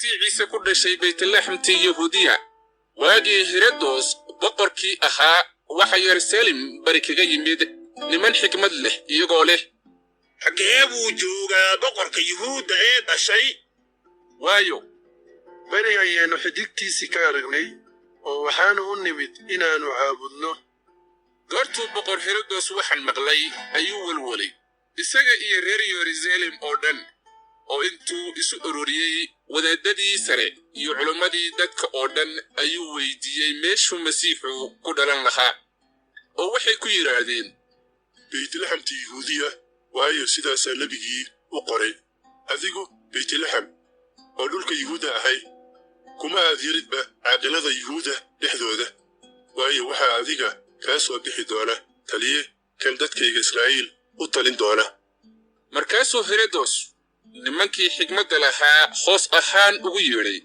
Goortii Ciise ku dhashay Baytlaxamtii Yahuudiya, waagii Herodos boqorkii ahaa, waxa Yeruusaalem bari kaga yimid niman xikmad leh, iyagoo leh: Xaggee buu joogaa boqorka Yuhuudda ee dhashay? Waayo, beri ayaannu xidigtiisii ka aragnay oo waxaannu u nimid inaannu caabudno. Goortuu boqor Herodos waxaan maqlay ayuu welwelay, isaga iyo reer Yeruusaalem oo dhan, oo intuu isu ururiyey wadaadadii sare iyo culimmadii dadka oo dhan ayuu weydiiyey meeshuu Masiixu ku dhalan lahaa. Oo waxay ku yidhaahdeen: Beytlaxamtii Yuhuudiya, waayo, sidaasaa nebigii u qoray: 'Adigu Beytlaxam oo dhulka Yuhuudda ahay, kuma aad yaridba caaqilada Yuhuudda dhexdooda, waayo, waxaa adiga kaa soo bixi doona taliye kan dadkayga Israa'iil u talin doona.' Markaasuu Herodos nimankii xigmadda lahaa hoos ahaan ugu yeedhay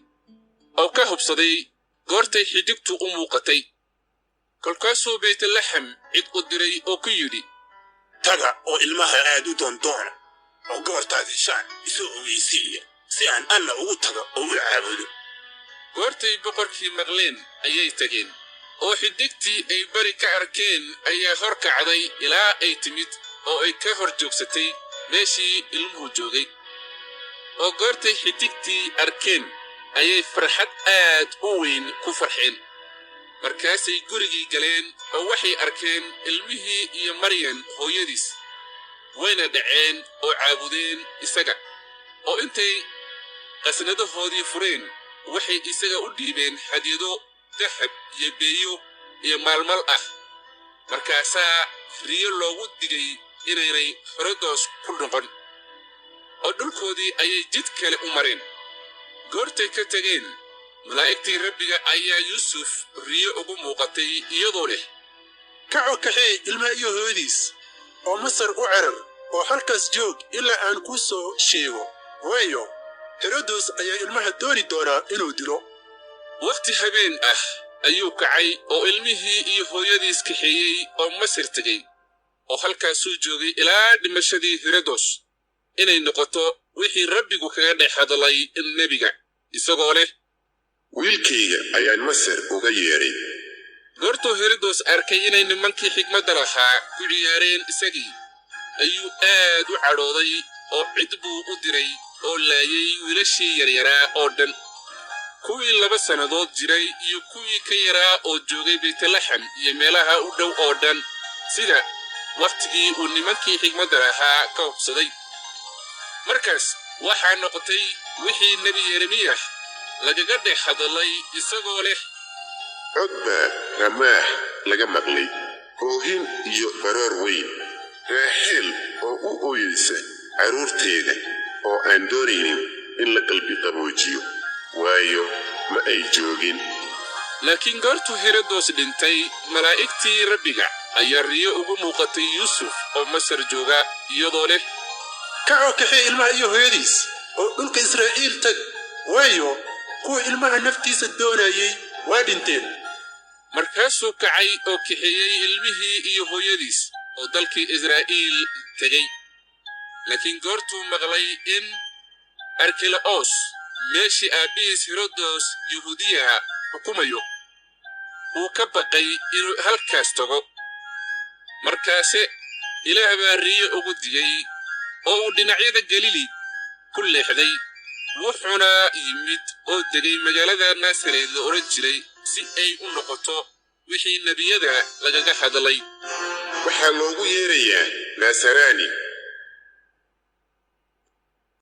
oo ka hubsaday goortay xidigtu u muuqatay. Kolkaasuu Beytlaxam cid u diray oo ku yidhi: Taga oo ilmaha aad u doondoona, oo goortaad heshaan isoo ogeysiiya, si aan anna ugu tago oo u caabudo. Goortay boqorkii maqleen ayay tageen, oo xidigtii ay bari ka arkeen ayaa hor kacday ilaa ay timid oo ay ka hor joogsatay meeshii ilmuhu joogay. Oo goortay xidigtii arkeen ayay farxad aad u weyn ku farxeen. Markaasay gurigii galeen oo waxay arkeen ilmihii iyo Maryan hooyadiis, wayna dhaceen oo caabudeen isaga. Oo intay qasnadahoodii fureen waxay isaga u dhiibeen hadyado dahab iyo beeyo iyo maalmal ah. Markaasaa riyo loogu digay inaynay Herodos ku noqon, oo dhulkoodii ayay jid kale u mareen. Goortay ka tegeen, malaa'igtii Rabbiga ayaa Yuusuf riyo ugu muuqatay, iyadoo leh: Kaco, kaxee ilmaha iyo hooyadiis oo Masar u carar, oo halkaas joog ilaa aan kuu soo sheego, waayo, Herodos ayaa ilmaha dooni doonaa inuu dilo. Wakhti habeen ah ayuu kacay oo ilmihii iyo hooyadiis kaxeeyey oo Masar tegey, oo halkaasuu joogay ilaa dhimashadii Herodos, inay noqoto wixii Rabbigu kaga dhex hadlay nebiga, isagoo leh: Wiilkayga ayaan Masar uga yeedhay. Goortuu Herodos arkay inay nimankii xigmadda lahaa ku ciyaareen isagii, ayuu aad u cadhooday, oo cid buu u diray oo laayay wiilashii yaryaraa oo dhan, kuwii 2 sannadood jiray iyo kuwii ka yaraa oo joogay Beytlaxam iyo meelaha u dhow oo dhan, sida wakhtigii uu nimankii xigmadda lahaa ka hubsaday. Markaas waxaa noqotay wixii nebi Yeremiyah lagaga dhex hadlay, isagoo leh: Cod baa Ramaax laga maqlay, oohin iyo baroor weyn, Raaxeel oo u ooyeysa carruurteeda oo aan doonaynin in la qalbi qaboojiyo, waayo, ma ay joogin. Laakiin goortuu Herodos dhintay, malaa'igtii Rabbiga ayaa riyo ugu muuqatay Yuusuf oo Masar jooga, iyadoo leh: Kacoo, kaxee ilmaha iyo hooyadiis oo dhulka Israa'iil tag, waayo, kuwa ilmaha naftiisa doonayay waa dhinteen. Markaasuu kacay oo kaxeeyey ilmihii iyo hooyadiis oo dalkii Israa'iil tegey. Laakiin goortuu maqlay in Arkelaos meeshii aabbihiis Herodos Yahuudiya xukumayo, wuu ka baqay inuu halkaas tago. Markaase Ilaah baa riyo ugu digay oo uu dhinacyada Galili ku leexday, wuxuuna yimid oo degay magaalada Naasaret la odhan jiray, si ay u noqoto wixii nebiyada lagaga hadlay: Waxaa loogu yeerayaa Naasaraani.